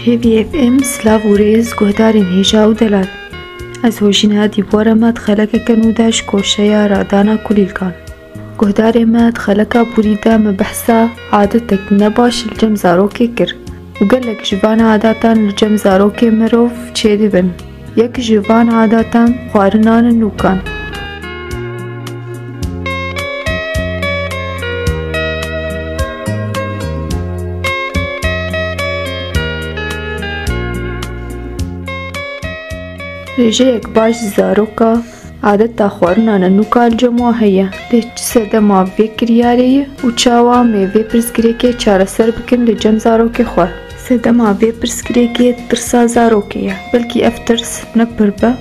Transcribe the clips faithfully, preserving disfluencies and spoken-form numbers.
Hêvî F M, silav û rêz, guhdarên hêja û delal. Ez Hojîn Hadî bi we re me di xelekeke nû de ji koşeya radana kulîlkan. Guhdarê me di xeleka borî de me behsa adetek nebaş li cem zarokê kir û gelek ji van adatan li cem zarokê mirov çêdibin. Yek ji van adatan xwarina ninûkan. Rêjeyek baş ji zaroka adeta xwarina ninûka li cem wan heye. Lê çi sedema vê kiryarê ye û çawa me vê pirsgirêkê çareser bikin li cem zarokê xwe? Sedema vê pirsgirêkê tirsa zarokê ye. Belkî ev tirs ne pir be.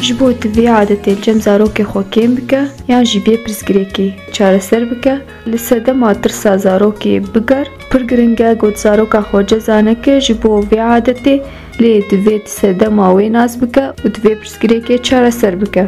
Ji bo tu vê adetê li cem zarokê xwe kêm bike yan jî vê pirsgirêkê çareser bike, li sedema tirsa zarokê biger. Pir giring e ku tu zaroka xwe ceza neke, ji bo vê adetê, lê divê tu sedema wê nas bike û tu vê pirsgirêkê çareser bike.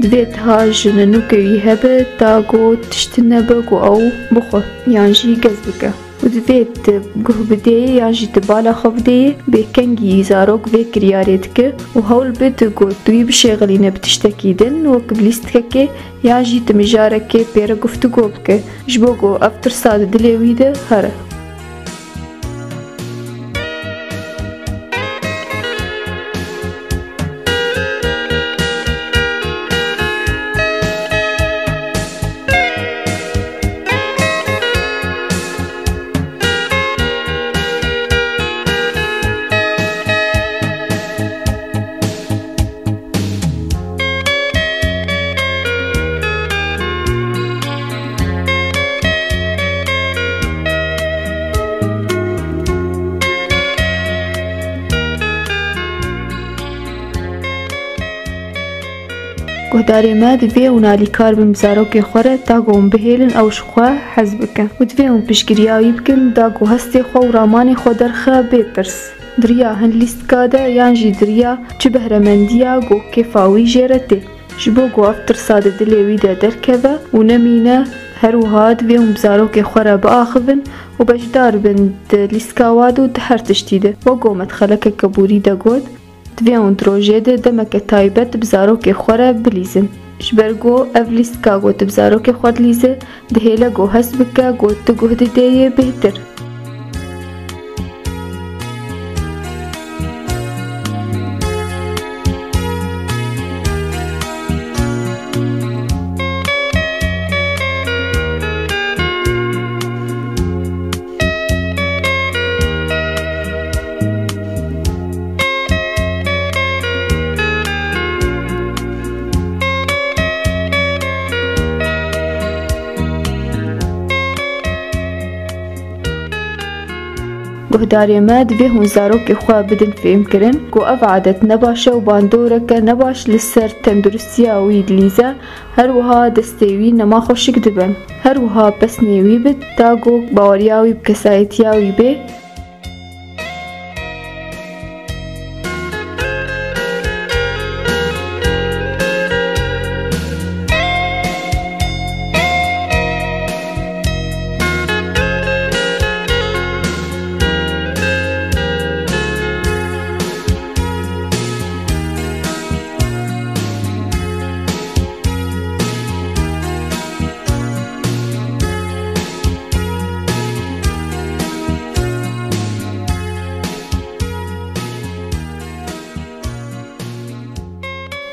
Divê tiha ji ninûkê wî hebe, ta ku tişt nebe ku ew bixwe yan jî gez bike. Û divê tu guh bidêyê yan jî tu bala xwe bidêyê, bêkengî zarok vê kiryarê dike û hewl bide ku tu wî bişêxilîne bi tiştekî din, wek bi lîstikekê yan jî tu mijarekê pê re guftûgo bike, ji bo ku ev tirsa di dilê wî de here. Guhdarê me, divê hûn alîkar bin bi zarokê xwe re, ta ku hûn bihêlin ew ji xwe hez bike û divê hûn piştgiriya wî bikin, ta ku hestê xwe û ramanê xwe derxe bê tirs. Di riya hin lîstika de yan jî di riya çi behremendiya ku kêfa wî jê re tê, ji bo ku ev tirsa di dilê wî de derkeve û nemîne. Her wiha divê hûn bi zarokê xwe re biaxivin û beşdar bin di lîstika wan û di her tiştî de. Wek ku me di xelekeke borî de got, divê hûn di rojê de demeke taybet bi zarokê xwe re bilîzin. Ji ber ku ev lîstika ku tu bi zarokê xwe dilîze, dihêle ku hest bike ku tu guh didê yê bêhtir. Guhdarê me, divê hûn zarokê xwe bidin fêhmkirin ku ev adet nebaş e û bandoreke nebaş li ser tenduristiya wî dilîze, her wiha destê wî nema xweşik dibin. Her wiha pesnê wî bid, ta ku baweriya wî bi kesayetiya wî bê.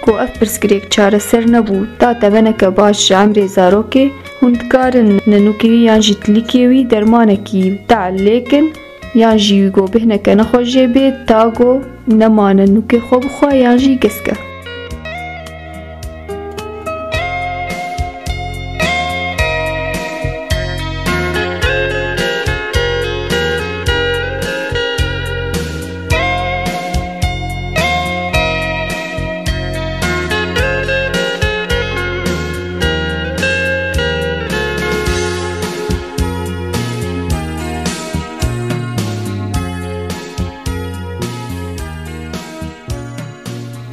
Ku ev pirsgirêk çareser nebû, ta temeneke baş ji emrê zarokê, hûn dikarin ninûkê wî yan jî tilîkê wî dermanekî teal lê kin, yan jî wî ku bêhneke nexweş jê bê, ta ku nema ninûkê xwe bixwe yan jî gez ke.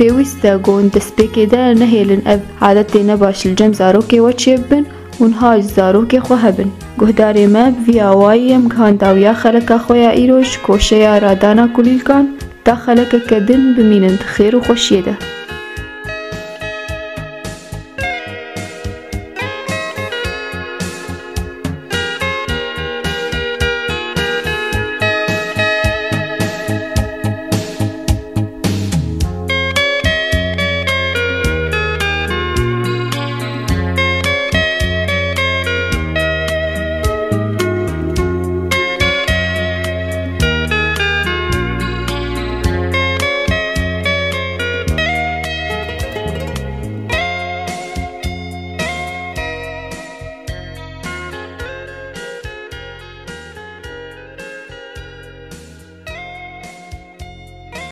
Pêwîst e ku hûn destpêkê de nehêlin ev adetê nebaş li cem zarokê we çêbibin û niha ji zarokê xwe hebin. Guhdarê me, bi vî awayî em gihandawiya xeleka xwe ya îro ji koşeya radana kulîlkan ta xelekeke din bimînin di xêr û xweşiyê de.